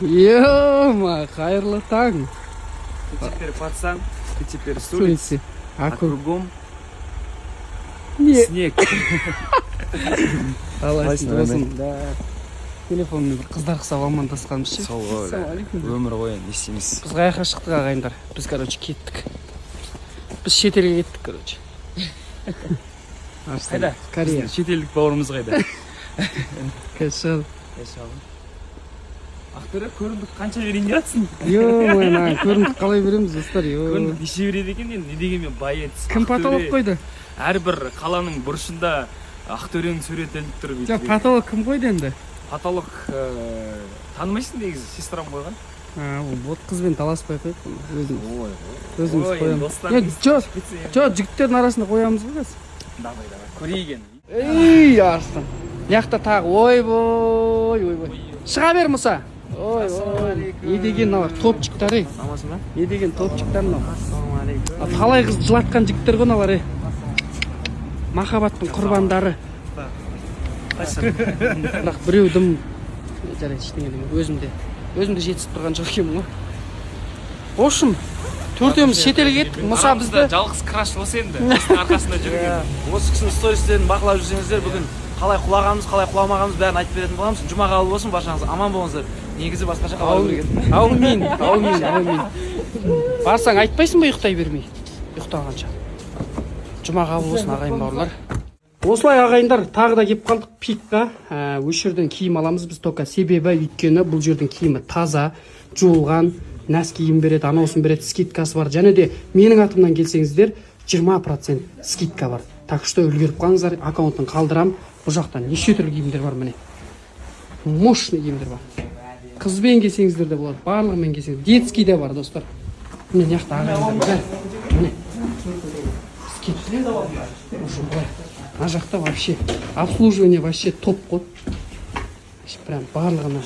Ё-ма, қайырлы таң. Ты теперь пацан, ты теперь с улицы, С улицы. а А кругом не снег. Қалайсың, досым? Телефонмен бір қыздар ұқсап амандасқанбыз ше. Сол ғой. Ассалаумағалейкум. Өмір ғой енді, не істейміз? Біз қаяққа шықтық, ағайындар? Біз, короче, кеттік. Біз шетелге кеттік, короче. Қайда? Корея. Біздің шетелдік бауырымыз қайда? Қазір. Ақтөре, көрімдік қанша берейін деп жатсың? Ё-моё, мына көрімдік қалай береміз, достар, ё. Көрімдік неше береді екен енді, не дегенмен боец. Кім Ақтөре. Потолок қойды? Әрбір қаланың бұрышында Ақтөренің суреті ілініп тұр Жоқ, бүйтіп. Потолок кім қойды енді? Потолок, танымайсың негізі, сестрам қойған. А, вот қызбен таласпай қояйық оны, өзіміз. Ой, Өзіміз ой, қоямыз. Достар, Е, жоқ, жоқ, жігіттердің арасында қоямыз ғой қазір. Давай, давай, көрейік енді. Ей, арыстан. Мына жақта тағы, ойбой, ойбой. Шыға бер, Мұса. Ой, ой. Не деген мыналар топчиктар, ей. Амансың ба? Не деген топчиктар мынау. Ассалаумағалейкум. А, талай қыз жылатқан жігіттер ғой мыналар, ей. Махаббаттың құрбандары. Бірақ біреу дым, жарайды, ештеңе демей, өзім де жетісіп тұрған жоқ екенмін ғой. В общем, төртеуміз шетелге кеттік. Мұса бізді Жалғыз краш осы енді. Осының арқасында жүрген. Осы кісінің стористерін бақылап жүрсеңіздер, бүгін қалай құлағанымыз, қалай құламағанымыз, бәрін айтып беретін боламыз. Жұма қабыл болсын, баршаңыз аман болыңыздар. Негізі басқаша хабар керек еді. Әумин, әумин, әумин. Барсаң айтпайсың ба, ұйықтай бермей, ұйықтағанша. Жұма қабыл болсын, ағайын, бауырлар. Осылай, ағайындар, тағы да келіп қалдық Пикқа. Осы жерден киім аламыз біз только, себебі, өйткені бұл жердің киімі таза жуылған, носкиін береді, анаусын береді, скидкасы бар. Және де менің атымнан келсеңіздер, 20% скидка бар. Так что үлгеріп қалыңыздар, аккаунтын қалдырам. Бұл жақта неше түрлі киімдер бар, міне, мощный киімдер бар. Қызбен келсеңіздер де болады, барлығымен келсеңіз, детский де бар, достар. Міне, мына жақта, ағайындар, бәрі. Міне, скидка. В общем, былай, мына жақта вообще обслуживание вообще топ қой, прям барлығына.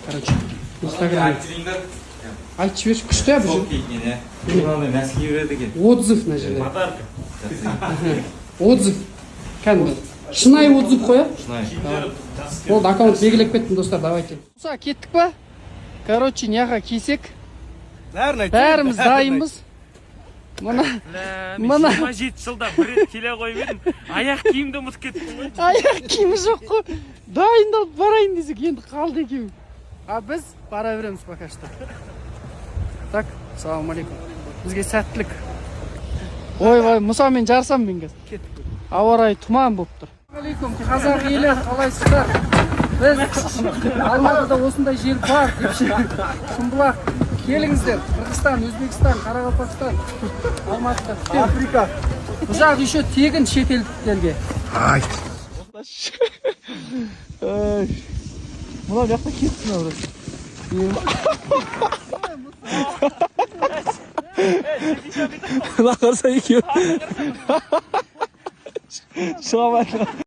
Короче, Инстаграм айтып жіберші, күшті, иә, бұл жер. Дейтін, иә, мынандай носки береді екен. Отзыв мына жерде, отзыв, кәдімгі шынайы отзыв қой, иә. Шынайы. Болды, аккаунт белгілеп кеттім, достар, давайте. Мұса, кеттік па? Короче, мына кисек. Бәрін айт. Бәріміз дайынбыз. Мына Мына. 27 жылда бір рет келе қойып едім, аяқ киімді ұмытып кеттім ғой. Аяқ киімі жоқ қой. Дайындалып барайын десек, енді қалды екеуі. А біз бара береміз пока что. Так, ассалаумағалейкум, бізге сәттілік. Ойбай, Мұсамен жарысамын мен қазір. Ауа райы тұман болып тұр. Алейкум, қазақ елі, қалайсыздар? Біз Алматыда осындай жер бар деп ше. Шымбұлақ, келіңіздер. Қырғызстан, Өзбекстан, Қарақалпақстан, Алматыда күтемін. Африка. Бұл жақ еще тегін шетелдіктерге. Мынау жақта кетті, мынау. Мына қараса, екеуі шыға алмайды.